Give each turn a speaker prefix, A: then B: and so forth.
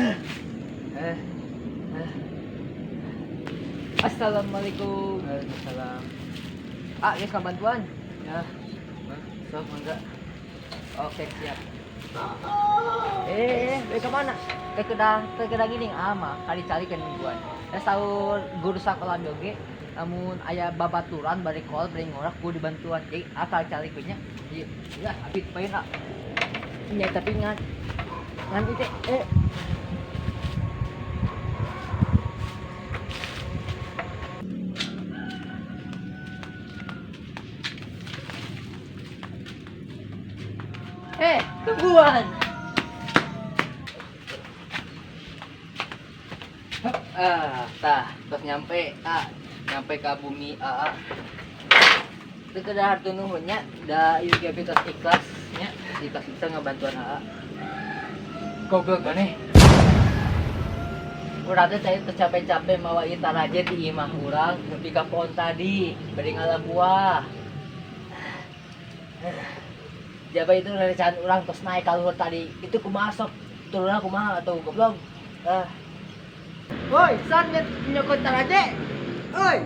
A: Eh, eh. Assalamualaikum.
B: Waalaikumsalam.
A: Ah, geus bantuan.
B: Ya. Sok mangga.
A: Oke, siap. Eh, eh, ke mana? Ke kedang ini ama kali cari kan mingguan. Eh, sahur guru sekolah oge, namun aya babaturan bari kol bari ngorak kudu dibantuan. Jadi akal cari nya. Iya, ya, abis pain ah. Nya tapi ngan ngan itu eh eh, tungguan. Ah, tah, terus nyampe, ah, nyampe ke bumi, ah, ah. Itu kedah hartu nuhunnya, da ieu ge tos ikhlas nya, ikhlas bisa ngabantuan aa.
B: Goblok maneh.
A: Urang teh tadi teu capek-capek mawa ieu taraje ti imah urang nepi ka pohon tadi, bari ngala buah. Jaba itu rencana urang tos naik ka luhur tadi, itu kumaha sok turunna kumaha atuh goblok. Ah. Woi, san nyokot taraje. Oi.